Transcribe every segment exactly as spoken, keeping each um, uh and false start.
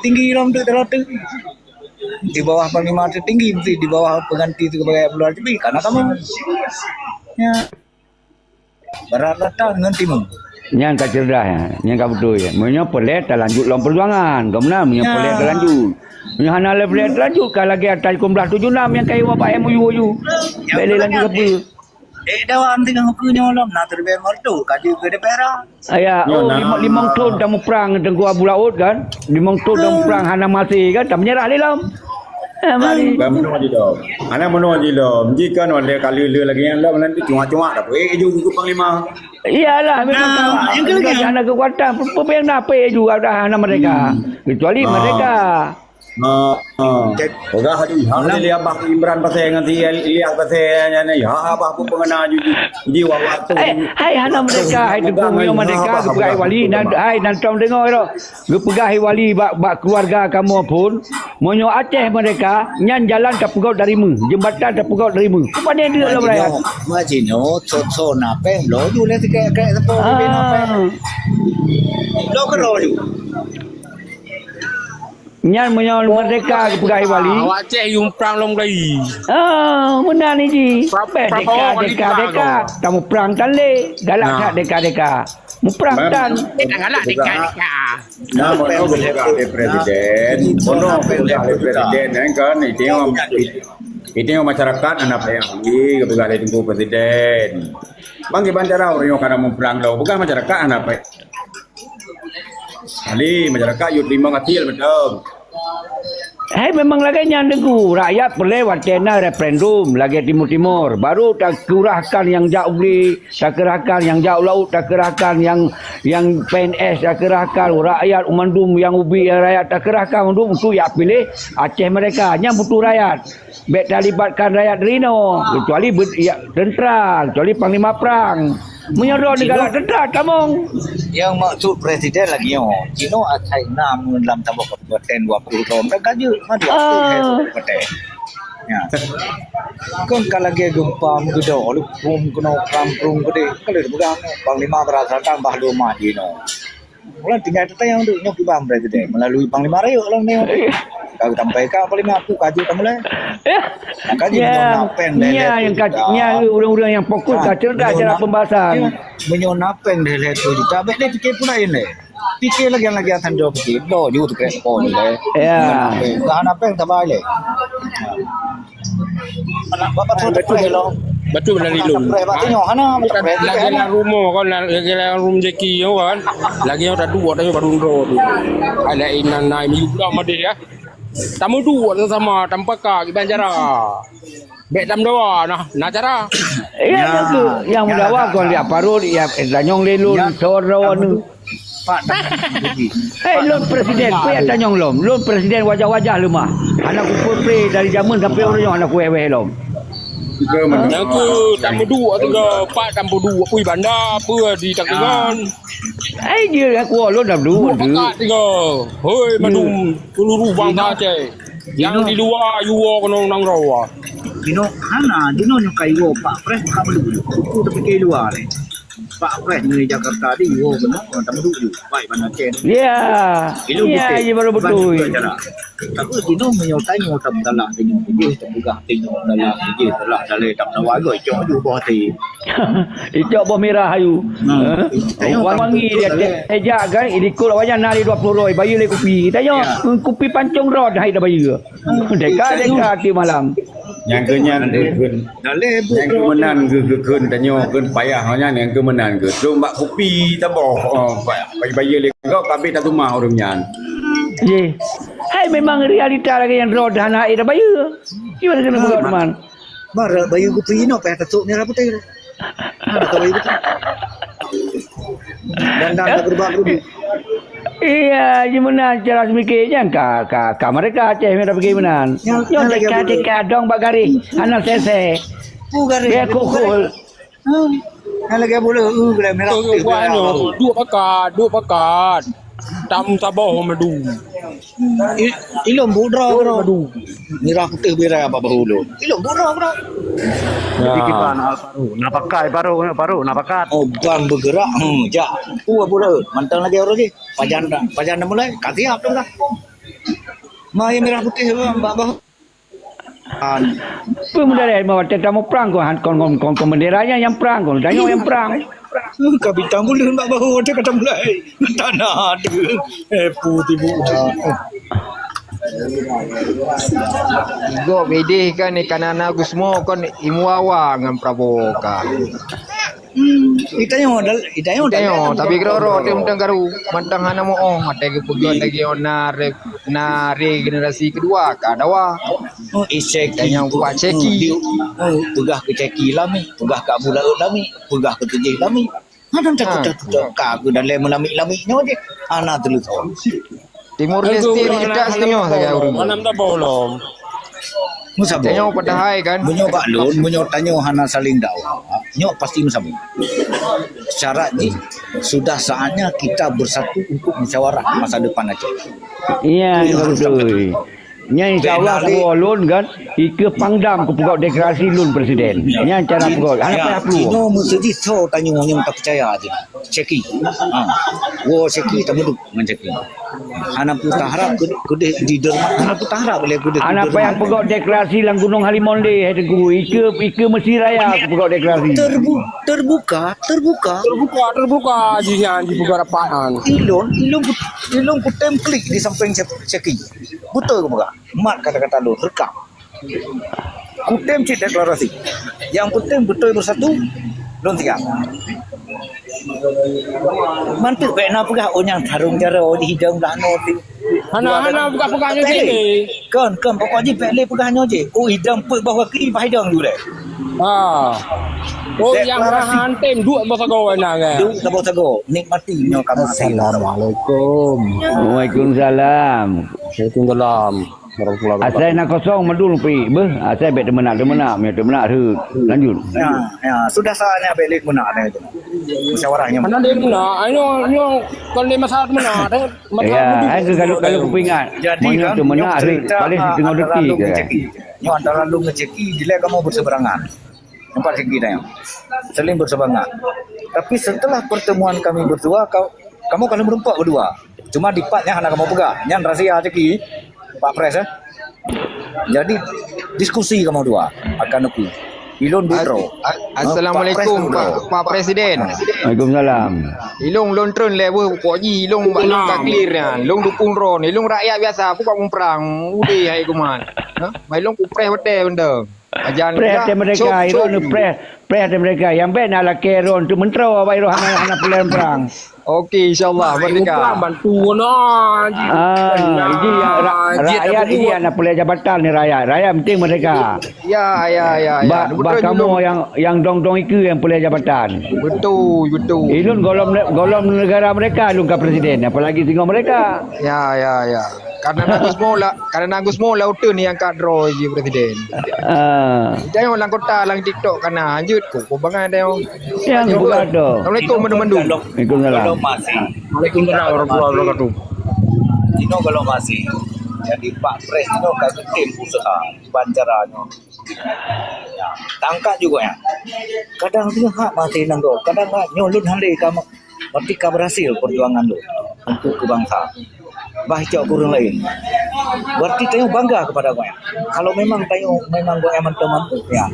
tinggi lom tu terlalu. Di bawah panglima tertinggi mesti di bawah pengganti tu sebagai Abdul Razak, karena kamu. Ya. Berat rata dengan timur. Nyang ka cerdas, nyang ka beutôi. Meunyoe peureulèe talanjut lom peujuangan. Gomna meunyoe peureulèe talanjut. Meunyoe hana lé peureulèe talanjut, ka lagèe tahun dua belas tujuh enam nyang ka iwoe bak M O U. Bèk lé lanjut sapeue. Eh, dawan tinggal aku nyoe lom, na terbang merdu, kaji ke D P R. Aya, oh, limong, limong thon tamuprang Teungku Abu Laôt kan? Limong thon tamuprang hana maté kan? Tamenyerah lé lom. Eh, mari. Bukan meunoe jih lom. Hana meunoe jih lom. Jih kan oleh kali le lagi nyang lom nanti cuma-cuma dah. Eh, ju ke panglima. Iyalah, memang hana kekuatan. Pemimpin apa ju ada hana merdeka. Kecuali merdeka. Ha, ha. Peugah laju, ha, lé abah Imran pasai ngon si Ilyas pasai nyan, ha, abah pun pengenal ju, ju, ji wak-wak tu. Hai, hai, hana merdeka, hai Teungku, meunyoe merdeka, geupeugah hai wali, nan, hai, nan tom deungoe ro. Geupeugah hai wali bak, bak keluarga kamoe pun, meunyoe Aceh merdeka, nyan jalan tapeugöt dari meuh, jeumbatan tapeugöt dari meuh. Keupadé deuk lom rakyat. Majino, so, so, na péng, lo ju lé sikek-sikek sepo, na péng. Lo keudroe ju. Nyan meunyoe merdeka geupeugah wali. Awak Aceh yum prang lom gai. Ah, meunan ni ji. Merdeka, deka, deka. Tamuprang tan lé. Galak that deka, deka. Muprang tan. Galak deka, deka. Nah, mau tahu geupeugah lé presiden. Mau tahu geupeugah lé presiden, kan? Itu yang, itu yang masyarakat anak payah lagi geupeugah lé Teungku presiden. Bang, kiban cara ureueng nyoe ka na muprang lom. Peugah masyarakat hana payah. Ahli masyarakat yue teurimong asil beutôi. Hai, memang lagèe nyan Teungku. Rakyat peureulèe watèe na referendum lagèe Timur-Timur. Baru takeurahkan nyang jak u glé, takeurahkan nyang jak u laôt, takeurahkan nyang, nyang P N S, takeurahkan rakyat mandum nyang ubit nyang rakyat takeurahkan mandum untuk jak piléh Aceh merdeka. Nyan butuh rakyat. Bèk talibatkan rakyat rinoe, kecuali be-, ya, tentera, kecuali panglima prang. Meunyoe droe galak tentera, tamong. Nyang maksud presiden lagèe nyoe, jinoe asai na lam saboh kabupaten dua puluh droe, kan ka jeuet, ma dua puluh kabupaten. Ya. Kon ka lagèe gempa meugeudok, lheuh phon keunoe prang prung keudéh, ka lheueh peugah panglima beurasatan bah lôn mat jinoe. Mula tinggai teutayong tu nyoe kiban presiden melalui panglima rayeuk lom nyoe. Ka geusampaikan panglima aku kaju ka mulai. Kaji meunyoe na péng lé lé nyang ka, nyang ureueng-ureueng nyang fokus ka cerdas cara pembahasan. Meunyoe na péng lé lé tu juta, bèk lé fikir pun laén lé. Fikir lagi-lagi akan jawab fikir. Lo ju tu kena sekolah lé. Ya. Dah na péng sabai lé. Bapak tu surprise lo. Betul dari lôn. Surprise, Pak, tengok, hana, surprise, lagi hana. Dalam rumah kan, lagi dalam rumah jeki kan. Lagi yang dah dua dah baru dua tu. Ada inan naik minggu dah madeh ya. Tamu dua tu sama, tanpa kak, iban cara. Bèk tam dua, nah, nah cara. Iya, yang tu, yang mudawa kon dia parut, ya, eh, tanyong lelun, soro ni. Pak, eh, lôn presiden, peue nyang tanyong lom? Lôn presiden wajah-wajah leumah. Hana kupeupre dari jameun sampai uroe nyoe hana kuwéh-wéh lom. Nyang ku tameuduek tiga, Pak tameuduek, pui banda, peue di takengan. Ai, dia aku lôn dah dulu. Dua pakat tiga. Hoi, mandum seluruh bangsa Aceh. Yang di luar, yuwa kena nang rawa. Dino hana, dino nyoe kai wo Pak Pres ka belum. Buku terfikir luar ni. Pak Pres ni Jakarta di wo kena orang tamu dulu. Baik mana Aceh. Ya. Itu ya, betul. Ya, baru betul. Tapi dino menyau tanyo tam dalam tanyo. Jadi terbuka tanyo dalam. Jadi salah dalam tam nawa go cok ju boh ti. Icok boh mirah ayu. Hmm. Eh? Icok wangi dia. Ejak kan, di kul awaknya nari dua puluh roi, bayu lé kupi. Tanya, ya. Kupi pancong rot hai dah bayu. Deka-deka ti malam. Nyang keu nyan keu kheun. Nyang keu meunan keu keu kheun tanyoe kheun payah nyan nyang keu meunan keu. Dong bak kupi taboh, oh, bayu lé gok tapi tatumah ureueng nyan. Ye. Hai memang realita lagi yang droe dah anak ida bayu. Gimana kena buat teman? Barat bayu kupi ni payah tatuk merah putih. Hana tahu itu. Dan, dan, dan berubah-ubah. Iya, gimana cara semikirnya ka, ka, ka mereka Aceh mereka pergi menan. Ya, yo, ya, lagi deka, deka dong bak garis. Hana sese. Tu garis. Dia kukul. Hmm. Yang lagi boleh, uh, boleh merah. Tu, putih, buat boleh anu, apa? Dua pakat, dua pakat. Tam saboh madu. I-, ilôn budra, bro. Aduh. Mirah putih birai apa bahu lôn. Ilôn budra, bro. Jadi kita nak paru, nak pakai paru, nak paru, nak pakat. Oh, ban bergerak, hmm, jak. Tua pula, mantang lagi orang ni. Pajan dah, pajan dah mulai, kasih apa dah. Ma nyang mirah putéh bak bahu. Peue meudarah meuwatée tamuprang kon, kon, kon, kon, kon bendera nyan nyang prang kon, tanyoe nyang prang. Ka bintang buleuen bak bahu watée ka tamulai. Tanah tu. Eh, pu tibu. Gob idéh kan ikan anak Gusmo kon imuawa ngon Prabowo ka. Hmm, itanyoe dal-, itanyoe Itanyoe, tapi keudroe-droe teuh mantong karu, mantong hana muoh, watée geupeugah lagée na re-, na regenerasi keudua ka dawa. Oh, Ceki. Itanyoe buat Ceki. Oh, peugah keu Ceki lami, peugah keu Abu Laot lami, peugah keu Teujeh lami. Kadang takut-takut ka keu dalai meulami-lami nyoe jih. Hana teuleusoe. Timor Leste ni kita setengah sagai ureueng. Mana minta bolom? Meusaboh. Tanyoe padahai kan. Meunyoe bak lôn, meunyoe tanyoe hana saling dakwah, nyoe pasti meusaboh. Syarat jih, sudah saatnya kita bersatu untuk musyawarah masa depan Aceh. Iya, betul. Nya insya Allah kuwoe lôn kan, ike pangdam kupeugah deklarasi lôn presiden. Nya cara peugah. Hana payah peuluh. Cino meuseujih soe tanyoe nyang tapeucaya jih. Ceki. Ha. Wo Ceki tamuduk ngon Ceki. Hana payah taharap keudeh di derma, hana payah taharap lé keudeh di derma. Hana payah peugah deklarasi lam Gunong Halimon lé, hai Teungku. Ike, ike meusti raya kupeugah deklarasi. Terbu-, terbuka, terbuka. Terbuka, terbuka jih nyan jipeugah rapat nyan. Ilôn, ilôn ku-, ilôn kutem klik di sampéng Cek-, Ceki. Beutôi kupeugah. Mat kata-kata lôn, rekam. Kutem cit deklarasi. Yang penting beutôi beusatu, lôn siap. Mantuk bék na peugah, "Oh, nyang sarong jaroe di hidang blah noe ti." Hana, hana peugah-peugah nyoe jih. Kon, kon, pokok jih bék lé peugah nyoe jih. "Oh, hidang peuet boh kaki, bah hidang jurée." Ha. Oh, nyang hana hantem duek boh sagoe na, kan? Duek boh sagoe. Nikmati nyoe ka masa. Assalamualaikum. Waalaikumsalam. Waalaikumsalam. Warahmatullahi wabarakatuh. Asai na kosong madul pi beuh, asai bék teumeunak-teumeunak, meunyoe teumeunak rheuet. Lanjut. Ya, ya, sudah saatnya bék lé meunak dah itu. Musyawarah nyang Mana dia meunak? Ai nyoe, nyoe kon lé masa teumeunak, dah. Ya, ai kalau, kalau kupeuingat. Jadi, meunyoe kan, teumeunak nyoe rheuet, cerita paling antara siteungoh lôn detik ngon je. Ceki. Nyoe antara lôn ngon Ceki, dilai kamoe berseberangan. Nampak Ceki dah nyoe. Saling berseberangan. Tapi setelah pertemuan kami berdua, kau, kamoe ka lheueh meureumpok berdua. Cuma dipat nyan hana kamoe peugah. Nyan rahsia Ceki, Pak Pres, eh. Jadi, diskusi kamoe dua akan aku. Ilôn duek droe. A-, a-, Assalamualaikum, Pak Pres duek droe. Pak, Pak Presiden. Waalaikumsalam. Ilôn lôn treun lé weueh pokok jih, ilôn bak lôn ka clear nyan. Ilôn dukung droe. Ilôn rakyat biasa, aku bak muprang. Udeh hai kuman. Ha? Mai ilôn kupreh watèe benda. Ajan preh até mereka, cop, ilôn cop. Preh, preh até mereka. Nyang bèk na lakèe droe untuk meuntreuk, awak droe hana, hana peureulèe prang. Okey, insyaallah, merdeka. Bantu na. Ah, jadi ya, ra-, rakyat ini hana peureulèe jabatan ni rakyat. Rakyat penting merdeka. Ya, ya, ya, ya. Ba, ba kamoe nyang, nyang dong-dong ikeue nyang peureulèe jabatan. Betul, betul. Ilôn gohlom, gohlom negara mereka ilôn ka presiden, apalagi singoh mereka. Ya, ya, ya. Karena Gus Mo lah, karena Gus Mo lah uteuen nyang ka droe jih presiden. Ah. Jangan lam kota, lam TikTok kana, lanjut ku, ku bangai dah. Yang bukan tu. Assalamualaikum, teman-teman. Waalaikumsalam. Kalau masih. Waalaikumsalam warahmatullahi wabarakatuh. Tino kalau masih. Jadi Pak Pres Tino ka geutem usaha, kiban caranya. Ya, tangkap juga ya. Kadang dia hak masih nanggo, kadang hak nyolot hale kamu. Berarti ka berhasil perjuangan tu untuk ke bangsa. Bah cok kurang lain. Berarti tanyoe bangga kepada gobnyan. Kalau memang tanyoe memang gobnyan mampu-mampu, ya.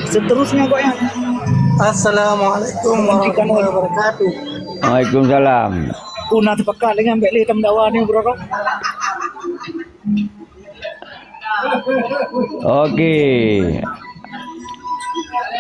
Seterusnya gobnyan. Assalamualaikum warahmatullahi wabarakatuh. Waalaikumsalam. Puna sepakat dengan Bek Lih Tamdawa ni, bro. Okey.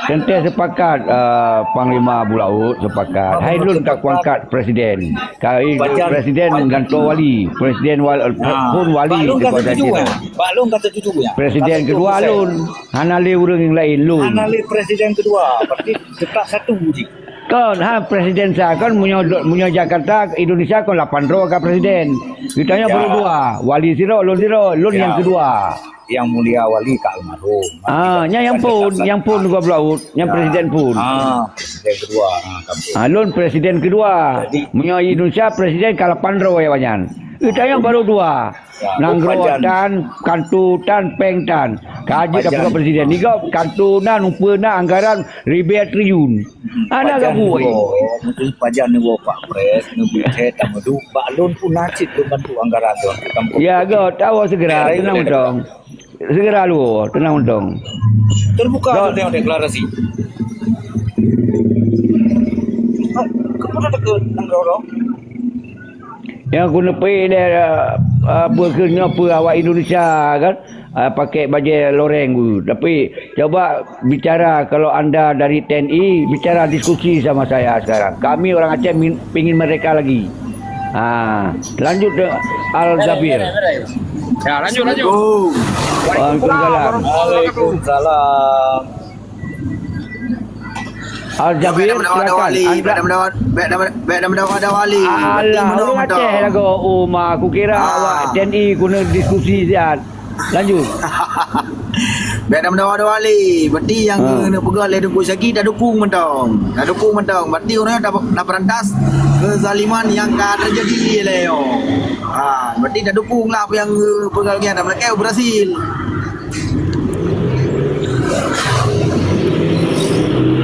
Teuntèe sepakat, eh, Panglima Abu Laut sepakat. Hai lôn ka kuangkat presiden. Kai presiden gantoe wali. Presiden wal-, pun wali. Bak lôn ka setuju, ya. Bak lôn ka setuju, ya. Presiden kedua lôn. Hana lé ureueng nyang laén lôn. Hana lé presiden kedua. Berarti tetap satu jih. Kon, ha, presiden sa, kon meunyoe do-, meunyoe Jakarta, Indonesia kon lapan droe ka presiden. Geutanyoe baru dua, wali sidroe, lôn sidroe, lôn nyang kedua. Yang Mulia Wali ka almarhum. Ah, nyan nyang pun, nyang pun gob laut, nyang presiden pun. Ah, presiden kedua, ah, kampung. Ah, lôn presiden kedua. Jadi meunyoe Indonesia presiden ka lapan droe awaknyan. Geutanyoe baru dua. Nanggroe tan, kanto tan, péng tan. Ka jeuet ka peugah presiden. Nigop kanto na, umpeu na, anggaran ribèe triliun. Hana gabuek. Mungkin pajan neuwoe Pak Pres, neubi chat, tameuduek bak lôn pun na cit lôn bantu anggaran tu. Ya, go, tawoe segera, tenang mantong. Segera luwoe, tenang mantong. Terbuka tu tengok deklarasi. Kemudian dekat nanggroe. Nyang keuneuk peuék lé, ah, peue keuh nyoe peue awak Indonesia kan, ah, pakai bajèe loreng tu. Tapi coba bicara kalau anda dari T N I, bicara diskusi sama saya sekarang. Kami orang Aceh min-, pingin merdeka lagi. Ha, lanjut dengan Al Jabir. Ya, lanjut, lanjut. Waalaikumsalam. Waalaikumsalam. Al Jabir, silakan. Anda bèk meudawa-dawa wali. Alah, ureueng Aceh lagoe, Uma. Aku kira awak T N I keuneuk diskusi siat. Lanjut. Bèk meudawa-dawa wali. Berarti nyang keuneuk peugah lé Teungku Syaki, tadukong mantong. Tadukong mantong. Berarti ureueng nyan ta-, taperantas kezaliman nyang ka teujadi lé nyoe. Ha, berarti tadukong lah apa nyang peugah lagèe nyan. Tameulakèe berhasil.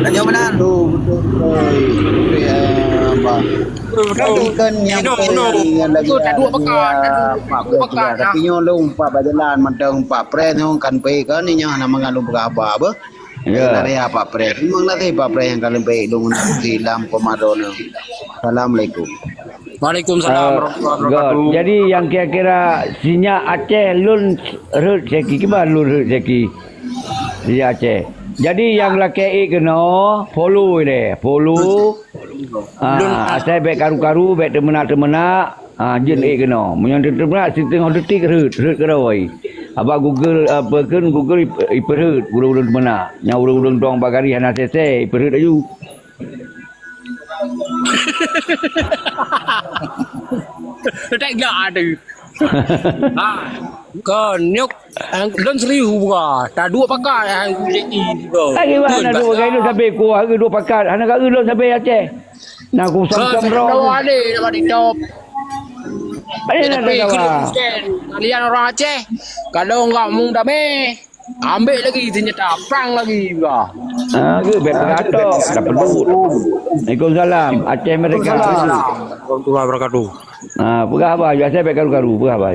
Tanyoe meunan. Betul, betul, betul. Betul, ya, Pak. Betul, betul. Tapi kan nyang penting lagi, lagi, Pak, Pak Pres juga. Tapi nyoe lôn Pak bajalan mantong Pak Pres nyoe kan pi kan nyoe hana mangat lôn peugah haba beuh. Ya. Dari Pak Pres. Memang nanti Pak Pres nyang ka leumpéh lôn di dalam pemado nyoe. Assalamualaikum. Waalaikumsalam warahmatullahi wabarakatuh. Jadi nyang kira-kira sinyak Aceh lôn rhot Syaki, kiban lôn rhot Syaki. Sinyak Aceh. Jadi nyang lakèe ék keunoe, follow ilèe, follow. Ah, asai bèk karu-karu, bèk teumeunak-teumeunak. Ah, jeuet ék keunoe. Meunyoe teumeunak siteungoh detik rhot, rhot keudroe. Abak Google, apa kheun Google ip-, ipeurhot ureueng-ureueng teumeunak. Nyang ureueng-ureueng dong bak gari hana sesé, ipeurhot laju. Tetek gak ada. Ha, kon nyok, lôn serius buka. Taduek pakat hang kulit i juga. Lagi mana dua kali lôn sampai kuah ke dua pakat. Hana kali lôn sampai Aceh. Nak ku sam-sam roh. Ada dapat ditop. Ada nak dawa. Kalian orang Aceh, kalau enggak mau damai, ambil lagi senjata, perang lagi juga. Ah, ke bèk peugah tok, dah peudut. Waalaikumsalam. Aceh Merdeka. Waalaikumsalam warahmatullahi wabarakatuh. Ah, peugah haba, biasa bèk karu-karu, peugah haba.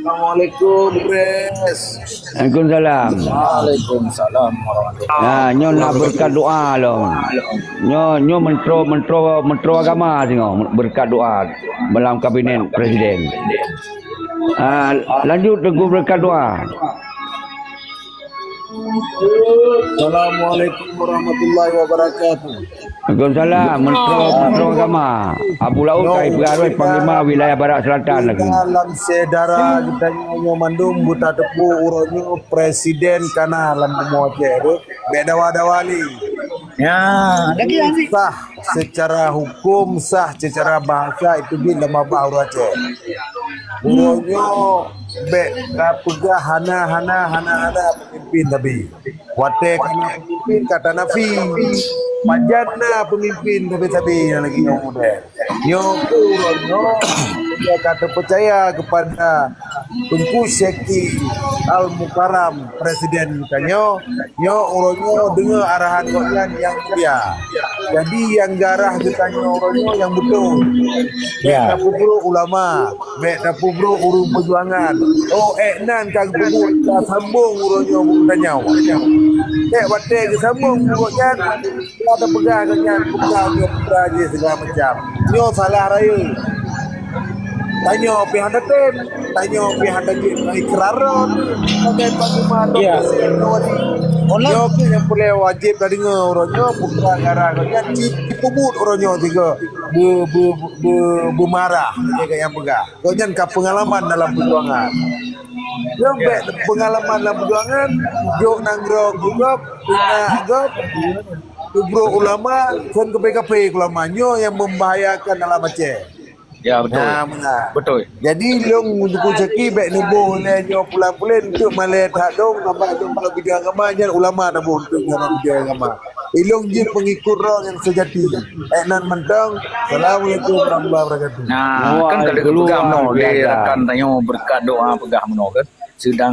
Assalamualaikum, Pres. Waalaikumsalam. Waalaikumsalam warahmatullahi. Nah, nyoe nak beureukat doa lom. Nyoe, nyoe menteri, menteri, menteri agama singoh beureukat doa dalam kabinet presiden. Ah, lanjut Teungku beureukat doa. Assalamualaikum warahmatullahi wabarakatuh. Waalaikumsalam. Menteri, menteri agama. Abu Laut kai peugaroi Panglima Wilayah Barat Selatan lagi. Dalam sejarah kita nyoe mandum buta teupeu uroe nyoe presiden kana lam bumoe Aceh tu. Bèk dawa-dawa lé. Ya, lagi, lagi. Sah secara hukum, sah secara bahasa itu jeuet lam babah ureueng Aceh. Uroe nyoe bèk tapeugah hana, hana, hana, hana pemimpin tapi. Watèe kana pemimpin ka tanafi. Pajan na pemimpin sabe-sabe nyang lagèe nyoe model. Nyoe keuh uroe nyoe, kita ka terpercaya kepada Teungku Syeki Al Mukarram, Presiden geutanyoe. Nyoe uroe nyoe deungoe arahan gobnyan nyang mulia. Jadi nyang garah geutanyoe uroe nyoe nyang beutôi. Ya. Bèk tapeubrok ulama, bèk tapeubrok ureueng peujuangan. Oh, ék nan ka geupeubuet, ka sambong uroe nyoe buet tanyoe. Bèk watèe geusambong buet nyan, ka tapeugah gobnyan, peugah nyoe peugah jih segala macam. Nyoe salah rayeuk. Tanyoe pih hana tem, tanyoe pih hana jeuet ikrar rot. Sebagai panglima atau presiden nyoe ni. Nyoe keuh nyang peureulèe wajéb tadeungoe uroe nyoe, peugah garah gobnyan cit peubuet uroe nyoe tiga. Be-, be-, be-, beumarah, lagèe nyang peugah. Gobnyan ka peungalaman dalam peujuangan. Nyoe bèk peungalaman dalam peujuangan, jok nanggroe gob, peunak gob, peubrok ulama, kon kaphé-kaphé ulama. Nyoe nyang membahayakan dalam Aceh. Ya, betul. Nah, meunan. Betul. Jadi, lôn Teungku Syaki bèk neuboh lé nyoe pulan-pulan untuk malèe that dong, nambah dong bak bidang agama, nyan ulama taboh untuk nyan bidang agama. Ilong jeuet pengikut roh nyang sejati. Eh, nan mantong. Assalamualaikum warahmatullahi wabarakatuh. Nah, kan kalau pegang menoh, rakan tanyoe berkat doa pegang menoh kan. Sedang